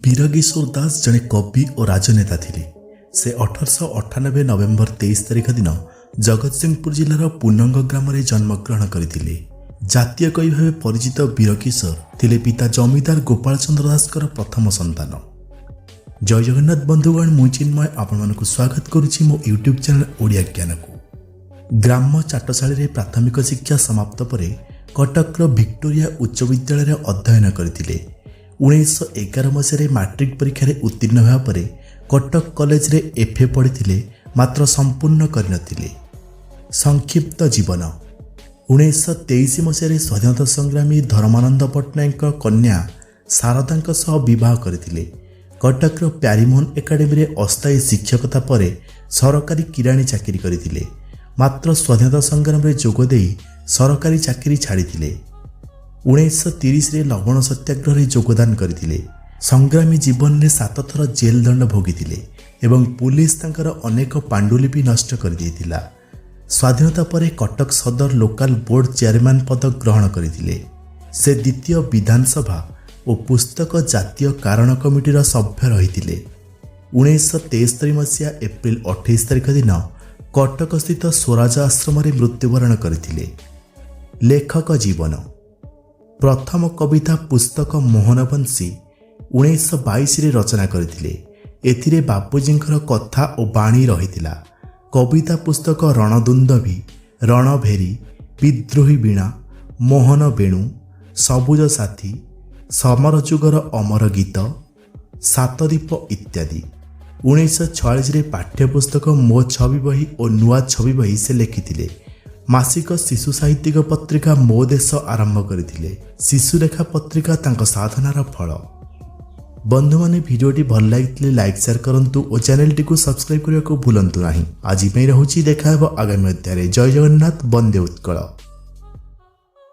ବୀରକିଶୋର ଦାସ ଜଣେ କବି ଓ ରାଜନେତା ଥିଲେ। ସେ 1898 ନଭେମ୍ବର 23 ତାରିଖ ଦିନ ଜଗତସିଂହପୁର ଜିଲ୍ଲାର ପୁନଙ୍ଗ ଗ୍ରାମରେ ଜନ୍ମଗ୍ରହଣ କରିଥିଲେ। ଜାତୀୟ କବି ଭାବେ ପରିଚିତ ବୀରକିଶୋର ଥିଲେ ପିତା ଜମିଦାର ଗୋପାଳ ଚନ୍ଦ୍ର ଦାସଙ୍କର ପ୍ରଥମ ସନ୍ତାନ। ଜୟ ଜଗନ୍ନାଥ ବନ୍ଧୁଗଣ, ମୁଁ ଚିନ୍ମୟ ଆପଣମାନଙ୍କୁ ସ୍ୱାଗତ କରୁଛି ମୋ ୟୁଟ୍ୟୁବ୍ ଚ୍ୟାନେଲ୍ ଓଡ଼ିଆ ଜ୍ଞାନକୁ। ଗ୍ରାମ ଚାଟଶାଳୀରେ ପ୍ରାଥମିକ ଶିକ୍ଷା ସମାପ୍ତ ପରେ କଟକର ଭିକ୍ଟୋରିଆ ଉଚ୍ଚ ବିଦ୍ୟାଳୟରେ ଅଧ୍ୟୟନ କରିଥିଲେ। 1911 ମସିହାରେ ମାଟ୍ରିକ ପରୀକ୍ଷାରେ ଉତ୍ତୀର୍ଣ୍ଣ ହେବା ପରେ କଟକ କଲେଜରେ ଏଫ୍ ଏ ପଢ଼ିଥିଲେ, ମାତ୍ର ସମ୍ପୂର୍ଣ୍ଣ କରିନଥିଲେ। ସଂକ୍ଷିପ୍ତ ଜୀବନ। 1923 ମସିହାରେ ସ୍ୱାଧୀନତା ସଂଗ୍ରାମୀ ଧର୍ମାନନ୍ଦ ପଟ୍ଟନାୟକଙ୍କ କନ୍ୟା ଶାରଦାଙ୍କ ସହ ବିବାହ କରିଥିଲେ। କଟକର ପ୍ୟାରିମୋହନ ଏକାଡେମୀରେ ଅସ୍ଥାୟୀ ଶିକ୍ଷକତା ପରେ ସରକାରୀ କିରାଣୀ ଚାକିରି କରିଥିଲେ। ମାତ୍ର ସ୍ୱାଧୀନତା ସଂଗ୍ରାମରେ ଯୋଗ ଦେଇ ସରକାରୀ ଚାକିରି ଛାଡ଼ିଥିଲେ। 1930ରେ ଲବଣ ସତ୍ୟାଗ୍ରହରେ ଯୋଗଦାନ କରିଥିଲେ। ସଂଗ୍ରାମୀ ଜୀବନରେ ସାତଥର ଜେଲ ଦଣ୍ଡ ଭୋଗିଥିଲେ ଏବଂ ପୁଲିସ ତାଙ୍କର ଅନେକ ପାଣ୍ଡୁଲିପି ନଷ୍ଟ କରିଦେଇଥିଲା। ସ୍ୱାଧୀନତା ପରେ କଟକ ସଦର ଲୋକାଲ ବୋର୍ଡ ଚେୟାରମ୍ୟାନ୍ ପଦ ଗ୍ରହଣ କରିଥିଲେ। ସେ ଦ୍ୱିତୀୟ ବିଧାନସଭା ଓ ପୁସ୍ତକ ଜାତୀୟ କାରଣ କମିଟିର ସଭ୍ୟ ରହିଥିଲେ। 1973 ମସିହା ଏପ୍ରିଲ 28 ତାରିଖ ଦିନ କଟକସ୍ଥିତ ସ୍ୱରାଜ ଆଶ୍ରମରେ ମୃତ୍ୟୁବରଣ କରିଥିଲେ। ଲେଖକ ଜୀବନ। ପ୍ରଥମ କବିତା ପୁସ୍ତକ ମୋହନବଂଶୀ 1922ରେ ରଚନା କରିଥିଲେ। ଏଥିରେ ବାପୁଜୀଙ୍କର କଥା ଓ ବାଣୀ ରହିଥିଲା। କବିତା ପୁସ୍ତକ ରଣଦୁନ୍ଦଭି, ରଣଭେରୀ, ବିଦ୍ରୋହୀ ବୀଣା, ମୋହନ ବେଣୁ, ସବୁଜ ସାଥୀ, ସମର ଯୁଗର ଅମର ଗୀତ, ସାତଦୀପ ଇତ୍ୟାଦି। 1946ରେ ପାଠ୍ୟପୁସ୍ତକ ମୋ ଛବି ବହି ଓ ନୂଆ ଛବି ବହି ସେ ଲେଖିଥିଲେ। ମାସିକ ଶିଶୁ ସାହିତ୍ୟିକ ପତ୍ରିକା ମୋ ଦେଶ ଆରମ୍ଭ କରିଥିଲେ। ଶିଶୁଲେଖା ପତ୍ରିକା ତାଙ୍କ ସାଧନାର ଫଳ। ବନ୍ଧୁମାନେ, ଭିଡ଼ିଓଟି ଭଲ ଲାଗିଥିଲେ ଲାଇକ୍, ସେୟାର କରନ୍ତୁ ଓ ଚ୍ୟାନେଲଟିକୁ ସବସ୍କ୍ରାଇବ୍ କରିବାକୁ ଭୁଲନ୍ତୁ ନାହିଁ। ଆଜି ପାଇଁ ରହୁଛି। ଦେଖା ହେବ ଆଗାମୀ ଅଧ୍ୟାୟରେ। ଜୟ ଜଗନ୍ନାଥ, ବନ୍ଦେ ଉତ୍କଳ।